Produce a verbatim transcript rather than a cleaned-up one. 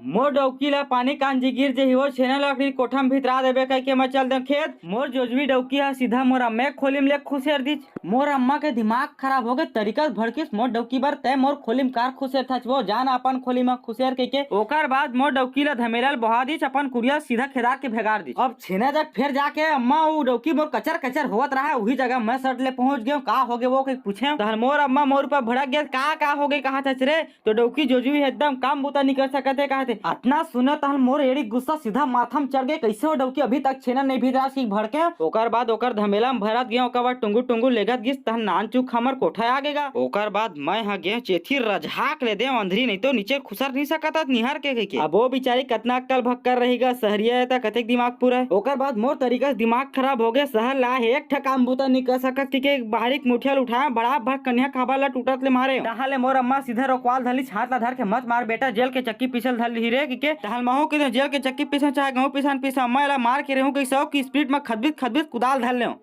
मोर डौकी ला पानी कांजी गिर जही, वो छेना लकड़ी कोठा में भितरा देबे कहिके मैं चल दें खेत। मोर जोजवी डौकी ह सीधा मोर अम्मा के खोली में ले खुसेर दीच। मोर अम्मा के दिमाग खराब हो गए, तरीका से भड़किस, "मोर डौकी बर तय मोर खोली में कार खुसेर थाच, वो जान अपन खोली में खुसेर," कहिके। ओकर बाद मोर डौकी ला धमेला ल बोहा दीच, अपन कुरिया सीधा खेदार के भेगार दीच। अब छेना जग फेर जाके, "अम्मा, वो डौकी मोर कचर कचर होवत रहा है, वही जगह मैं सट ले पहुंच गए, का हो गए वो?" कहिके पूछे। तहन मोर अम्मा मोर ऊपर भड़क गए, "का, का हो गए, कहा थाच रे?" तो डौकी जोजवी एकदम काम बूता नहीं कर सकत हे, कहते। अतना सुने तहन मोर एड़ी गुस्सा सीधा माथा में चढ़ गए, "कैसे हो डौकी, अभी तक छेना नहीं भितरास?" की भड़के। ओकर बाद ओकर धमेला में भरत गए, ओकर बाद टुंगु टुंगु लेगत गिस, तहन नान चुक हमर कोठा आ गेगा। ओकर बाद मैं ह गए चेथी रझाक ले दे अंधरी, नहीं तो नीचे खुसर नहीं सकत हस निहर के कहिके। अब वो बिचारी कतना अक्कल भक्कर रही गा, सहरिया है त कतेक दिमाग पूरा है। ओकर बाद मोर तरीका से दिमाग खराब हो गए, सहर ला एक ठा काम बूता नहीं कर सकत कहिके बाहरी के मुठिया ल उठाए, बड़ा भर कन्या खाबा ला टूटत ले मारे। तहाँ ले मोर अम्मा सीधा रोकवाल धरली, हाथ ला धर के, "मत मार बेटा, जेल के चक्की पीसल धर लिही रे," कहिके। तहाँ ले महू के जेल के चक्की पीसा चाहे गहूं पीसा न पीसा, मैं ला मार के रहूं कि सौ की स्पीड में खदबित खदबित कुदाल धर लें।